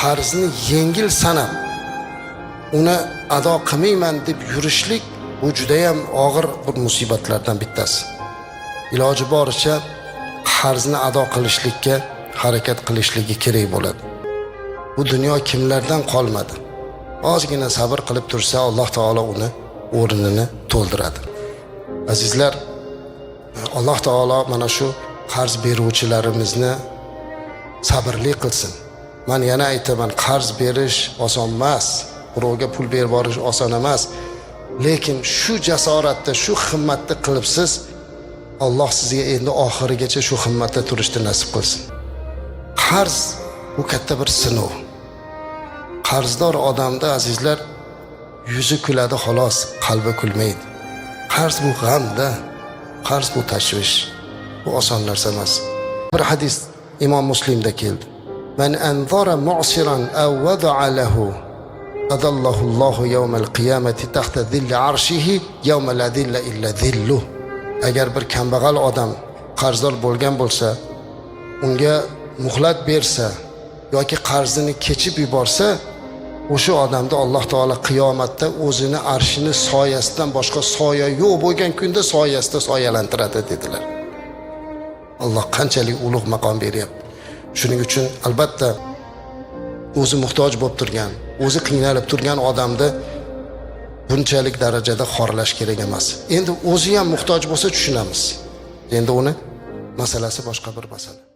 Qarzni yengil sanab, uni ado qilmayman deb yurishlik, bu judayam og'ir bir musibatlardan bittasi. Iloji boricha qarzni ado qilishlikka harakat qilishligi kerak bo'ladi. Bu dunyo kimlardan qolmadi? Ozgina sabr qilib tursa, Alloh taolo uni o'rnini to'ldiradi. Azizlar, Alloh taolo mana shu qarz beruvchilarimizni sabrli qilsin. Man yana aytaman, qarz berish oson emas, birovga pul berib borish oson emas, lekin shu jasoratda, shu himmatni qilibsiz. Alloh sizga endi oxirigacha shu himmatda turishni nasib qilsin. Qarz bu katta bir sinov. Qarzdor odamda, azizlar, yuzi kuladi xolos, qalbi kulmaydi. Qarz bu g'amda, qarz bu tashvish, bu oson narsa emas. Bir hadis Imom Muslimda keldi: "Man anzara mu'siran aw wada'a lahu adallahu Allohu yawmal qiyamati tahta zilli arshihi yawma la zilla illa zilluh." Agar bir kambag'al odam qarzdor bo'lgan bo'lsa, unga muhlat bersa yoki qarzini kechib yuborsa, o'sha odamni Alloh taolo qiyomatda o'zini arshini soyasidan boshqa soya yo'q bo'lgan kunda soyasida soyalantiradi, dedilar. Alloh qanchalik ulug' maqom beryapti. Shuning uchun, albatta, o'zi muhtoj bo'lib turgan, o'zi qiynalib turgan odamni bunchalik darajada xorlash kerak emas. Endi o'zi ham muhtoj bo'lsa, tushunamiz, endi uni masalasi boshqa bir masala.